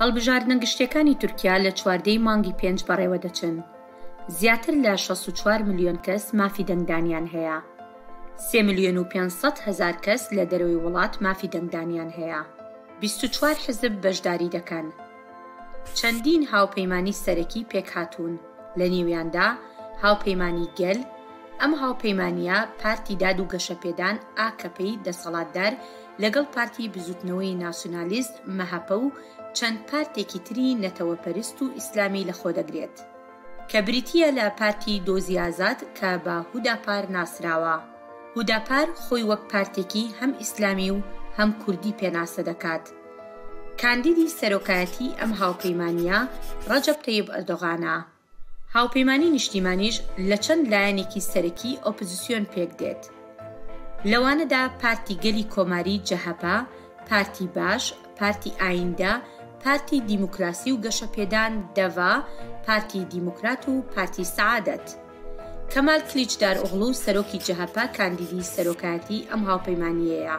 هەڵبژاردنە گشتیەکانی تورکیا لە 14 ی مانگی پێنج بەڕێوەدەچن. زیاتر لە 64 ملیۆن کەس مافی دەنگدانیان هەیە. سێ ملیۆن و 500 هەزار کەس لە دەرەوەی وڵات مافی دەنگدانیان هەیە. 24 حزب بەشداری دەکەن. چەندین هاوپەیمانی سەرەکی پێکهاتوون، لە نێویاندا هاوپەیمانی گەل، ئەم هاوپەیمانییە پارتی داد و گەشەپێدان ئاکەپەی دەسەڵاتدار لەگەڵ پارتی بزووتنەوەی ناسیونالیست مەهەپە و چەند پارتێکی تری نەتەوەپەرست و ئیسلامی لەخۆدەگرێت کە بریتییە لە پارتی دۆزی ئازاد کە بە هوداپار ناسراوە. هوداپار خۆی وەک پارتێکی هەم ئیسلامی و هەم کوردی پێناسە دەکات. کاندیدی سەرۆکایەتی ئەم هاوپەیمانییە ڕەجەب تەیب ئەردۆغانە. هاوپەیمانی نیشتیمانیش لە چەند لایەنێکی سەرەکی ئۆپزسیۆن پێکدێت. لەوانەدا پارتی گەلی کۆماری جەهەپە، پارتی باش، پارتی ئایندە، پارتی دیموکراسی و گەشەپێدان دەڤا، پارتی دیموکرات و پارتی سەعادەت. کەمال کلیچدارئۆغڵو سەرۆکی جەهەپە کاندیدی سەرۆکایەتی ئەم هاوپەیمانییەیە.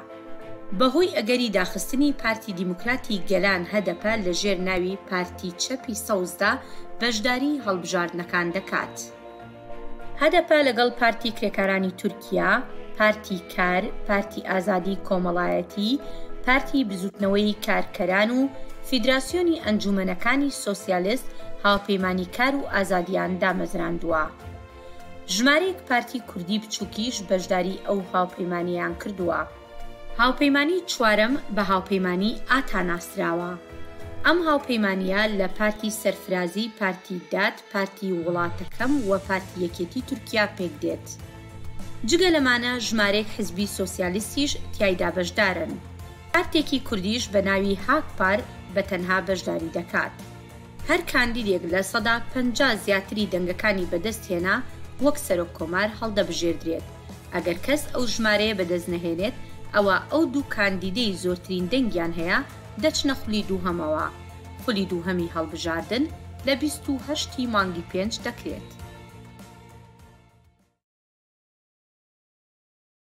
بەهۆی ئەگەری داخستنی پارتی دیموکراتی گەلان هەدەپە لە ژێر ناوی پارتی چەپی سەوزدا بەشداری هەڵبژاردنەکان دەکات. هەدەپە لەگەڵ پارتی کرێکارانی تورکیا، پارتی کار، پارتی ئازادی کۆمەڵایەتی، پارتی بزوتنەوەی کارکەران و فیدراسیۆنی ئەنجومەنەکانی سۆسیالست هاوپەیمانی کار و ئازادیان دامەزراندووە. ژمارەیەک پارتی کوردی بچووکیش بەشداری ئەو هاوپەیمانییەیان کردووە. هاوپەیمانی چوارەم بە هاوپەیمانی ئاتا ناسراوە. ئەم هاوپەیمانییە لە پارتی سەرفرازی، پارتی داد، پارتی وڵاتەکەم و پارتی یەکێتی تورکیا پێکدێت. جگە لەمانە ژمارەیەک حزبی سۆسیالیستیش تیایدا بەشدارن. پارتێکی کوردیش بە ناوی هاکپار بە تەنها بەشداری دەکات. هەر کاندیدێک 50% زیاتری دەنگەکانی بەدەست هێنا وەک سەرۆک کۆمار هەڵدەبژێردرێت، ئەگەر کەس ئەو ژمارەیە بەدەست نەهێنێت ئەوا ئەو دوو کاندیدەی زۆرترین دەنگیان هەیە دەچنە خولی دووهەمەوە. خولی دووهەمی هەڵبژاردن لە 28 ی مانگی پێنج دەکرێت.